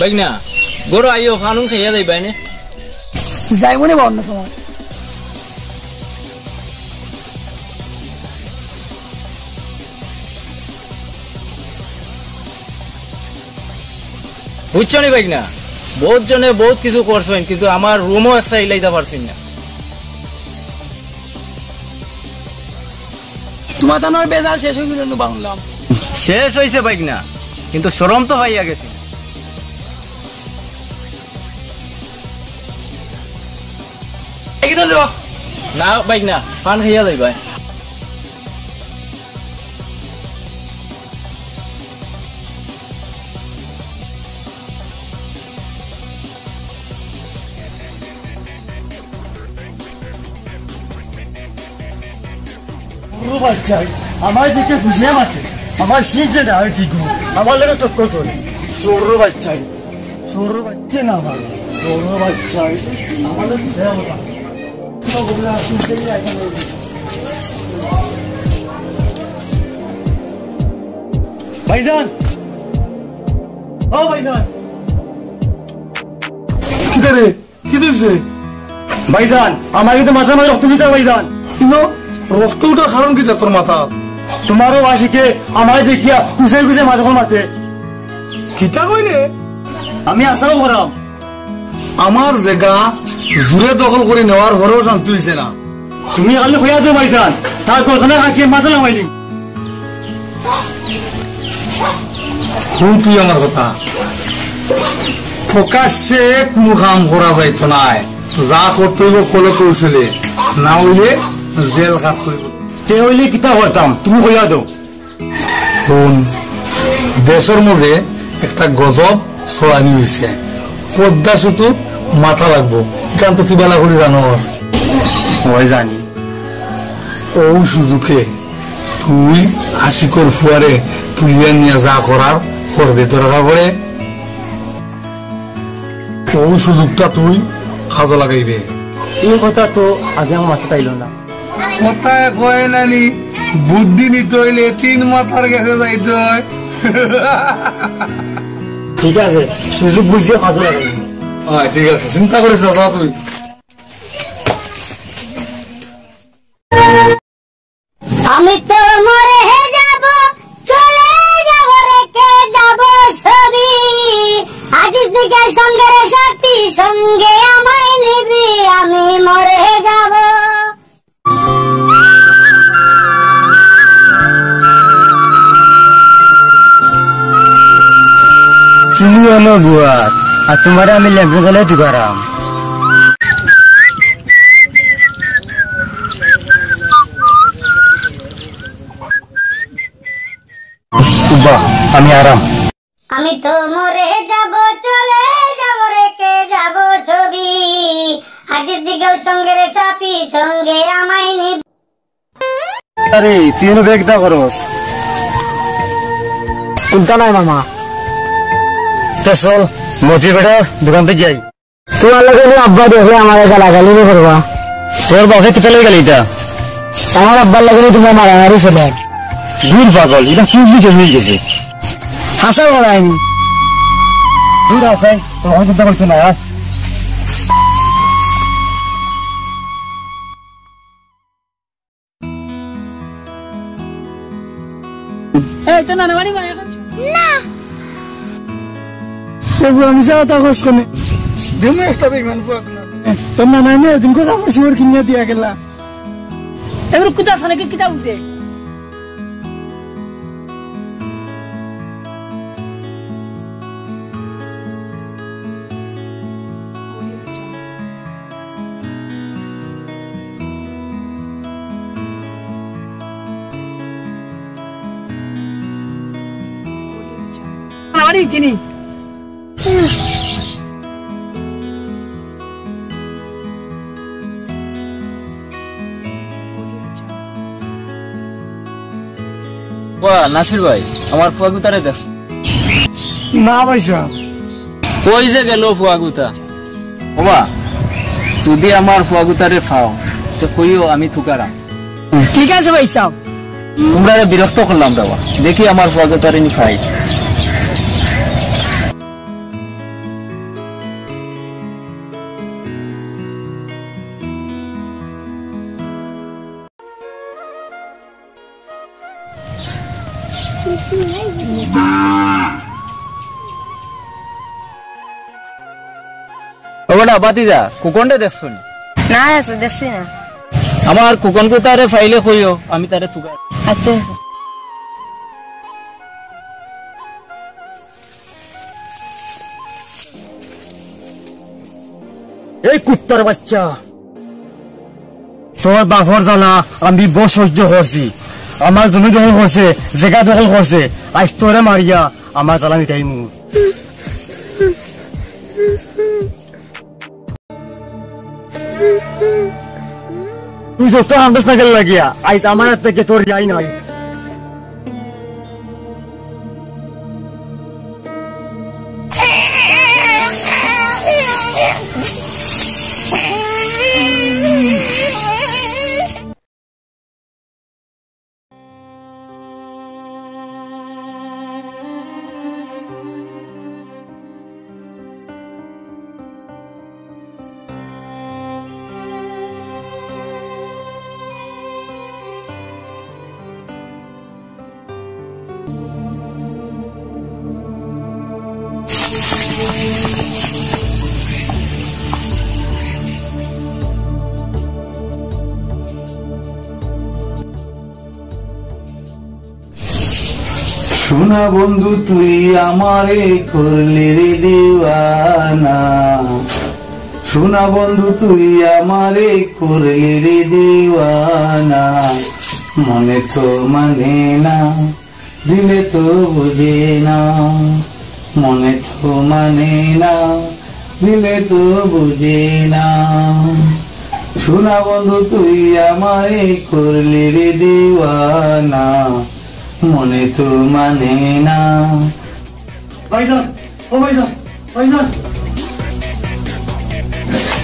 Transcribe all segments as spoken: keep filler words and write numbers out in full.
ভাইগনা, ঘরো আইও, পান উন খাইয়া যাইবায় নে। যাইমু নে বা অন্য সময়। বুঝছো নি ভাইগনা, বউত জনে বউত কিছু করছইন, কিন্তু আমার রুমো এক চাইল আইতা পারছইন না। তুমার তানর বেজাল শেষ অইগেলো নু বা হুনলাম। শেষ অইছে ভাইগনা, কিন্তু শরম তো পাইয়া গেছি। না ভাইগনা, পান খাইয়া যাইবায়। চোরর বাচ্চাই, আমার দিকে ঘুষিয়া মারছে, আমার সিট যে না হয় ঠিক, আমার লগে টক্কর করে। চোরর বাচ্চাই, চোরর বাচ্চা না আমার, চোরর বাচ্চাই, আমার লগে ঘুষিয়া মারছে। ভাইজান, ও ভাইজান। কিতা রে? কিতা অইছে? ভাইজান, আমার কিন্তু মাথার মাঝে রক্ত উঠছে ভাইজান। ইনো, রক্ত উঠার কারণ কিতা তোর মাথাত? তুমার অউ আশিকে আমারে দেখিয়া কুচাই কুচাই মাত অকল মাতে। কিতা কইলে? আমি আশাও করাম। আমার জেগা জুরে দখল করি নেওয়ার পরেও শান্তি অইছে না। তুমি খালি কইয়া দেও ভাইজান, তার গর্দনে কাটিয়া মাথা লামাই দিমু। হুন তুই আমার কথা, প্রকাশ্যে কুনু কাম করা যাইতো নায়, যা করতে অইবো কলে কৌশলে, না অইলে জেল খাটতে অইবো। তে অইলে কিতা করতাম, তুমি কইয়া দেও। হুন, দেশর মধ্যে একটা গজব ছড়ানি অইছে, পদ্মা সেতুত মাথা লাগবো, ইখান তো তুই ভালা করি জানস। অয় জানি। অউ সুযোগে তুই আশিকর ফুয়ারে তুলিয়া নিয়া যা করার করবে, দরকার পড়ে অউ সুযোগটা তুই কাজো লাগাইবে। ই কথা তো আগে আমার মাথাত আইলো না। কথায় কয় না নি, বুদ্ধি নিতে অইলে তিন মাথার গেছে যাইতে অয়। ঠিক আছে, সুযোগ বুঝিয়া কাজো লাগাইমু। অয়, ঠিক আছে, চিন্তা করিস না, যা তুই। আমি তো মরে যাব, চলে যাব, রেখে যাব ছবি। আজিজ দিকে সঙ্গে রে সাথী, সঙ্গে আমায় নিবি, আমি মরে যাব। তুমি অনো বুয়ার, আর তুমারে আমি লেবু গলে দিবারাম। উব্বা, আমি আরাম। আমি তো মরে যাব, চলে যাব, রেখে যাব ছবি। আজিজ দিকেও সঙ্গে রে সাথী, সঙ্গে আমায় নিবি। আরে, তুই এনে বেগটা করস। কুন্তা নাই মামা। তে চল, মতি বেটা দোকান থাকি আই। তুমার লগে নি আব্বা দেখলে আমারে গালাগালি নি করবা। তোর বাপে কিতা লই গেল ইটা? আমার আব্বার লগে নি তুমার মারামারি চলে। দূর পাগল, ইটা কোন বিষয় অই গেছে? হাছা করায়নি। দূর হাছাই, তোর অখন চিন্তা করছে না, হ্যাঁ? এই, তোর নানা বাড়ি কই এখন? না। এ বুয়া, মিছা কথা কস কেনে? দিমু একটা বেইমান পুয়াত না। তোর নানা নি ওদিন কথা কইছি, ওর কিনিয়া দিয়া গেলা। এবার কুতা আছে নাকি, কিতা বুঝে? আমার ইতিনি। ওবা, নাসির ভাই, আমার ফুয়াগুতারে দেখ। না ভাইসাব। কই যে গেল ফুয়াগুতা? ওবা, যদি আমার ফুয়াগুতারে পাও, তে কইও আমি তুকারাম। ঠিক আছে ভাইসাব। তুমরারে বিরক্ত করলাম রে বা, দেখি আমার ফুয়াগুতারে নি পাই। ও বেটা, বাতি যা, কুকনরে দেখছো নি? না, আছে, দেখছি না। আমার কুকন পুতারে পাইলে কইও, আমি তারে তুকাই। আচ্ছা, আচ্ছা। এই কুত্তার বাচ্চা, তোর বাপর জ্বালা আমি বড় সহ্য করছি। আমার জমি দখল করছে, জাগা দখল করছে, আইজ তোরে মারিয়া আমার জ্বালা মিটাইমু। তুই যত আন্দাজ না গেল লাগিয়া, আইজ আমার হাত থেকে তোর রেহাই নাই। সোনা বন্ধু তুই আমারে করলি রে দিওয়ানা, সোনা বন্ধু তুই আমারে করলি রে দিওয়ানা, মনে তো মানে না, দিলে তো বুঝে না, মনে তো মানে না, দিলে তো বুঝে না। সোনা বন্ধু তুই আমারে করলি রে দিওয়ানা, মনে তো মানে না। ভাইজান, ও ভাইজান, ভাইজান,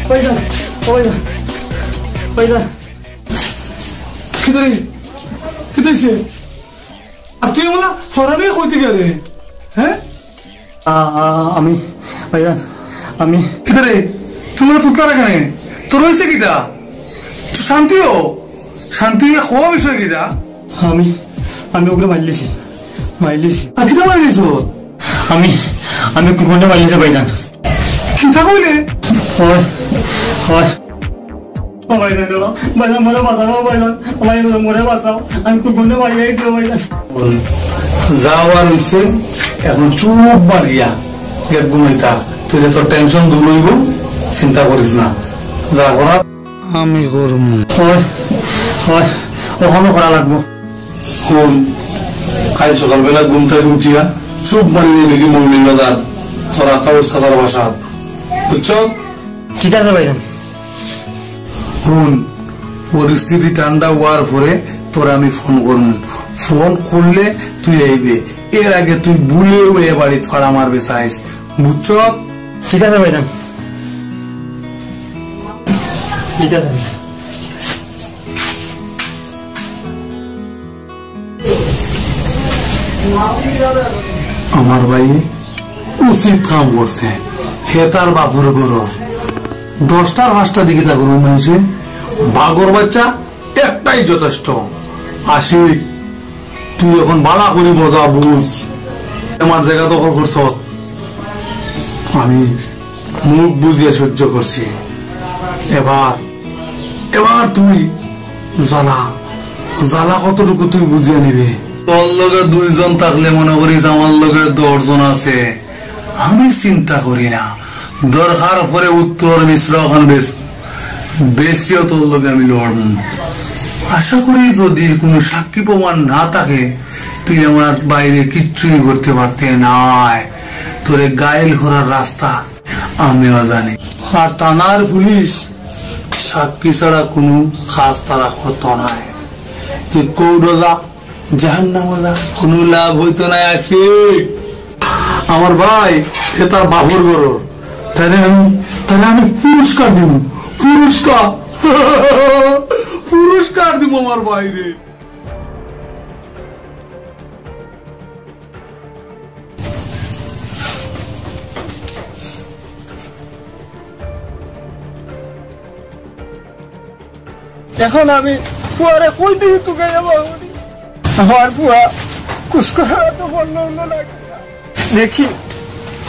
ভাইজান, ও ভাইজান, ভাইজান। কিতা রে? কিতা অইছে? আর তুই ওলা ফরানি কইতে গেলে, হ্যাঁ? আ, আ, আমি, ভাইজান, আমি কিতা রে? তুই ওলা ফুটলা কেনে? তোর অইছে কিতা? তুই শান্তি হ। শান্তি হইয়া কও বিষয় কিতা? আমি, আমি ওগুলো মারিলিছি, মারিলিছি। আর কিতা মারিলিছ? আমি, আমি কুকুরটা মারিলিছি ভাইজান। কিতা কইলে? হয়, হয়। ও ভাইজান রে, ভাইজান, মোরে বাঁচাও, ও ভাইজান, ও ভাইজান, মোরে বাঁচাও, আমি কুকুরটা মারি আইছি, ও ভাইজান। যাওয়ার হইছে, এখন চুপ মারিয়া গেট ঘুমাইতা। তুই যে তোর টেনশন দূর হইব, চিন্তা করিস না, যা করার আমি করমু। হয়, হয়, অখনো করা লাগবো। হুন, কাল সকালবেলা ঘুম থাকি উঠিয়া চুপ মারি নিবি কি মৌলভীবাজার, তোর আতা উস্তাদার বাসাত, বুঝছো? ঠিক আছে ভাইজান। হুন, পরিস্থিতি ঠান্ডা হওয়ার পরে তোর আমি ফোন করমু। ফোন করলে তুই আইবে, এর আগে তুই ভুলেও এ বাড়িত ফাড়া মারবে চাইস, বুঝছো? ঠিক আছে ভাইজান, ঠিক আছে। আমার ভাই উচিত কাম করছে। হে তার বাপর ঘরর দশটার পাঁচটা দিকে তা ঘুরু মানছে, বাঘর বাচ্চা একটাই যথেষ্ট। আশিক, তুই এখন বালা করি মজা বুঝ। আমার জায়গা দখল করছত, আমি মুখ বুঝিয়া সহ্য করছি। এবার, এবার তুই জ্বালা, জ্বালা কতটুকু তুই বুঝিয়া নিবে। তোর লগে দুইজন থাকলে মনে করিস আমার লগে দশজন আছে। আমি চিন্তা করি না, দরকার পড়ে উত্তর মিশ্র খান বেশ বেশিও তোর লগে আমি লড়মু। আশা করি যদি কোনো সাক্ষী প্রমাণ না থাকে, তুই আমার বাইরে কিচ্ছুই করতে পারতে নায়। তোরে ঘায়েল করার রাস্তা আমিও জানি। আর থানার পুলিশ সাক্ষী ছাড়া কোনো কাজ তারা করতো নায়। তুই কোর্টো যা, জাহান্নামে যা, কোনো লাভ হইতো নায় আশিক। আমার ভাই, হে তার বাপর ঘরর। তারে আমি, তারে আমি পুরস্কার দিমু। পুরস্কার। পুরস্কার দিমু আমার ভাইরে। এখন আমি ফুয়ারে কই দিই তুকাইয়া বাহুরি? আমার ফুয়া, কুস করা তো বন্ধ অইলো না। দেখি,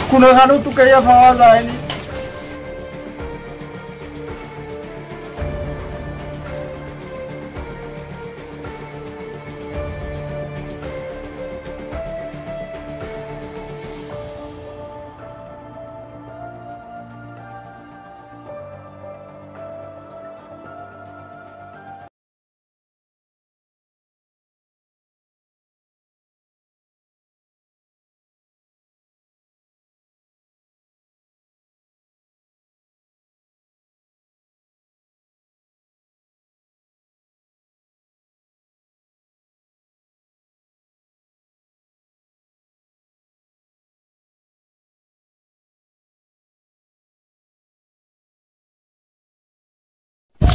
কুনুখানো তুকাইয়া পাওয়া যায়নি।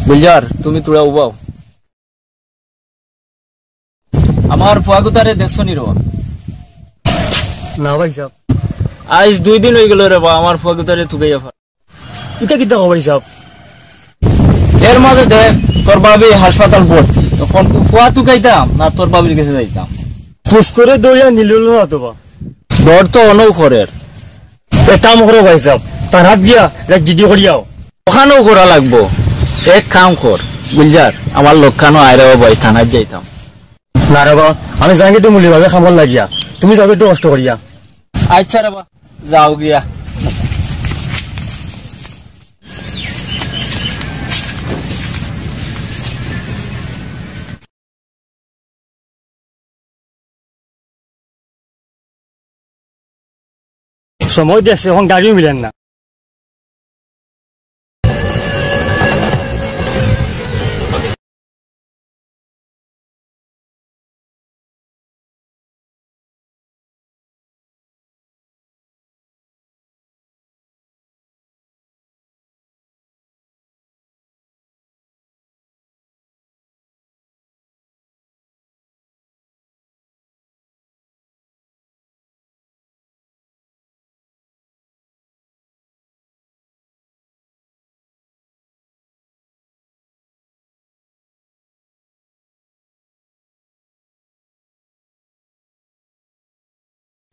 গুলজার, তুমি থুড়া উবাও। আমার ফুয়াগুতারে দেখছো নি রে বা? না ভাইসাব। আইজ দুই দিন অইগেলো রে বা, আমার ফুয়াগুতারে তুকাইয়া পার। ইতা কিতা কও ভাইসাব? এর মাঝে দেখ, তোর ভাবি হাসপাতাল ভর্তি। অখন ফুয়া তুকাইতাম না তোর ভাবির গেছে যাইতাম? কুস করে দইয়া নিল না তো বা। ডর তো অনউ করের। এক কাম করো ভাইসাব, থানাত গিয়া এক জিডি করিয়াও। অখানউ করা লাগবো। এক কাম কর, গুলজার, আমার লগে খানো আয় রে বা ভাই, থানাত যাইতাম। না রে বা, আমি জানি তো মুলির বাদে খামর লাগিয়া, তুমি যাও একটু কষ্ট করিয়া। আচ্ছা রে বা, যাও গিয়া। সময় দেখছি, অখন গাড়িও মিলের না।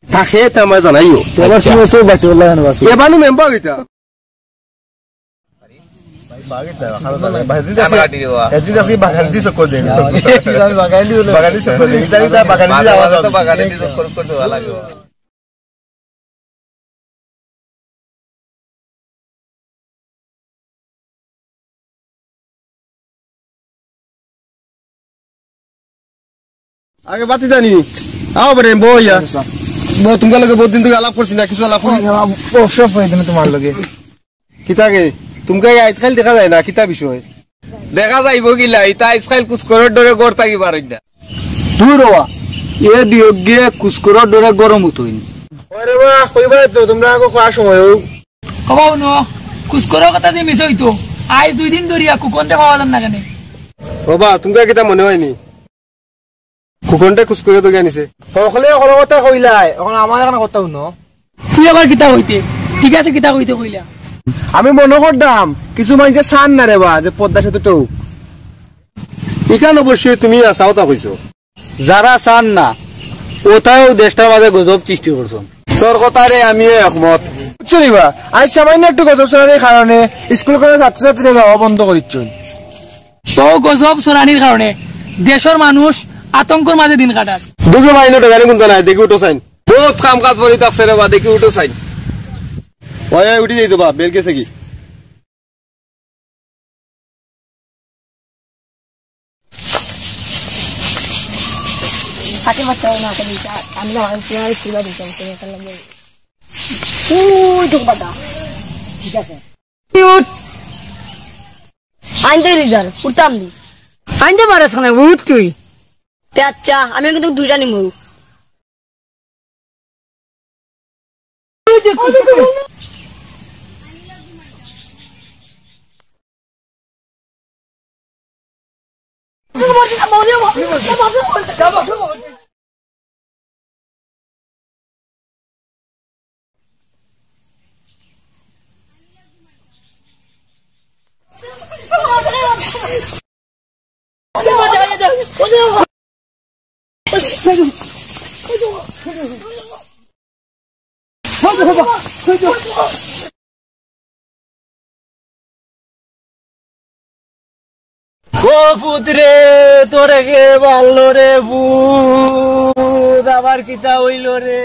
থাকে, তা আমারে জানাইও। তোমার আচ্ছা। সময় তো বাকি বললা কেন বাকি? এবানু মেম্বার কিতা? এদিকে আসি বাগান দি চক্কর দেন। বাগান দি চক্কর দেন। ইতালি তা বাগান দি আওয়াজ তো বাগান দি চক্কর করতে ভালো লাগে। আগে বাতি জানি। আও বেটা, বইয়া। বউ, তুমরা লগে বহুত দিন থাকি আলাপ করছি না, কিছু আলাপ করি। অবসর পাই তুমি তোমার লগে। কিতা গে? তুমরা আইজকাইল দেখা যায় না, কিতা বিষয়? দেখা যাইবো কিলা, ইতা আইজকাইল কুস করার ডরে ঘর থাকি বারইন না। দূর হওয়া, এ দিয়ক গিয়ে কুস করার ডরে গরম হতো হইনি। ওরে বা, কইবা তো, তুমরা আগে কওয়ার সময় হউ। কবাও ন, কুস করার কথা যে মিছা হইতো, আইজ দুই দিন ধরিয়া কুকনরে পাওয়া যার না কেনে? ও বা, তুমরা কিতা মনে হয়নি? কুকনরে কুস করে তো গেনিছে। হকলে হকল কথা কইলাই, অখন আমার এখান কথা হুনো। তুই আবার কিতা কইতে? ঠিক আছে, কিতা কইতে কইলা? আমি মনে করতাম, কিছু মানষে চাইন না রে বা, যে পদ্মা সেতু টউক। ইখান অবশ্যই তুমি হাছা কথা কইছো। যারা চাইন না, অতায়ও দেশটার মাঝে গজব সৃষ্টি করছইন। তোর কথারে আমিও একমত। বুঝছো নি বা, আইজ সামান্য একটু গজব ছড়ানির কারণে স্কুল কলেজ ছাত্রছাত্রীরা যাওয়া বন্ধ করিচ্ছইন। অউ গজব ছড়ানির কারণে দেশর মানুষ আতঙ্কর মাঝে দিন কাটার। দুঃখে মাইনো টোকানি কুন্তা নাই, দেখি উঠো চাইন। বহুত কাম কাজ পড়ি থাকছে রে বা, দেখি উঠো চাইন। ওই, ওই, উঠি যাইতো বা, বেল গেছে কি? কাকে বাচ্চা না করি, আমি না, আমি তোমার স্কুলে দিতাম, তুমি একটা লাগে। ওই তো বাবা। ঠিক আছে। আনতে রেজাল্ট, উঠতাম দি। আনতে পারছ না, উঠ তুই। তে আচ্ছা, আমি কিন্তু দুইটা নিমু। ও পুত রে, তোরে কে মারলো রে পুত, আবার কিতা অইলো রে?